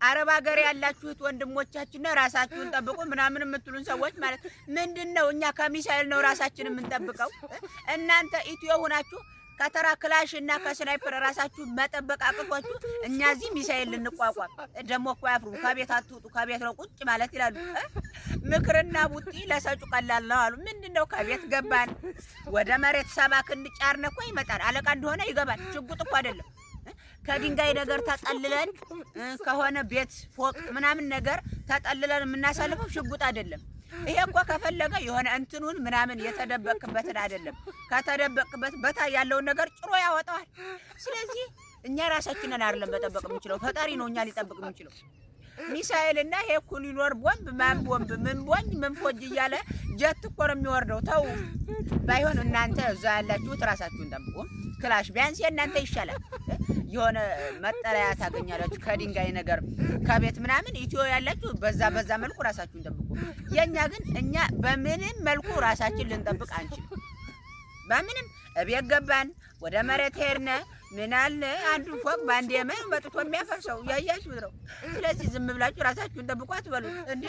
አረብ ሀገር ያላችሁት ወንድሞቻችን ራሳችሁን ጠብቁ ምናምን የምትሉን ሰዎች ማለት ምንድን ነው? እኛ ከሚሳኤል ነው ራሳችን የምንጠብቀው። እናንተ ኢትዮ ሁናችሁ ከተራ ክላሽ እና ከስናይፐር ራሳችሁ መጠበቅ አቅቷችሁ እኛ እዚህ ሚሳኤል ልንቋቋም ደግሞ እኮ ያፍሩ። ከቤት አትውጡ፣ ከቤት ነው ቁጭ ማለት ይላሉ። ምክርና ቡጢ ለሰጩ ቀላል ነው አሉ። ምንድን ነው ከቤት ገባን ወደ መሬት 70 ክንድ ጫርነ እኮ ይመጣል። አለቃ እንደሆነ ይገባል። ሽጉጥ እኮ አይደለም። ከድንጋይ ነገር ተጠልለን ከሆነ ቤት ፎቅ ምናምን ነገር ተጠልለን የምናሳልፈው ሽጉጥ አይደለም። ይሄ እኮ ከፈለገ የሆነ እንትኑን ምናምን የተደበቅበትን አይደለም፣ ከተደበቅበት በታ ያለውን ነገር ጭሮ ያወጣዋል። ስለዚህ እኛ ራሳችንን አይደለም መጠበቅ የምንችለው፣ ፈጣሪ ነው እኛ ሊጠብቅ የሚችለው። ሚሳኤል እና ይሄ ኩሊኖር ቦምብ ማን ቦምብ ምን ቦንጅ ምን ፎጅ እያለ ጀት እኮ ነው የሚወርደው። ተው፣ ባይሆን እናንተ እዛ ያላችሁት ራሳችሁን ጠብቁ። ክላሽ ቢያንስ የእናንተ ይሻላል። የሆነ መጠለያ ታገኛላችሁ ከድንጋይ ነገር ከቤት ምናምን። ኢትዮ ያላችሁ በዛ በዛ መልኩ ራሳችሁን ጠብቁ። የእኛ ግን እኛ በምንም መልኩ ራሳችን ልንጠብቅ አንችልም። በምንም እቤት ገባን፣ ወደ መሬት ሄድነ፣ ምን አለ አንዱ ፎቅ በአንድ የመን መጥቶ የሚያፈርሰው እያያችሁት ነው። ስለዚህ ዝም ብላችሁ ራሳችሁን ጠብቁ አትበሉ እንዴ።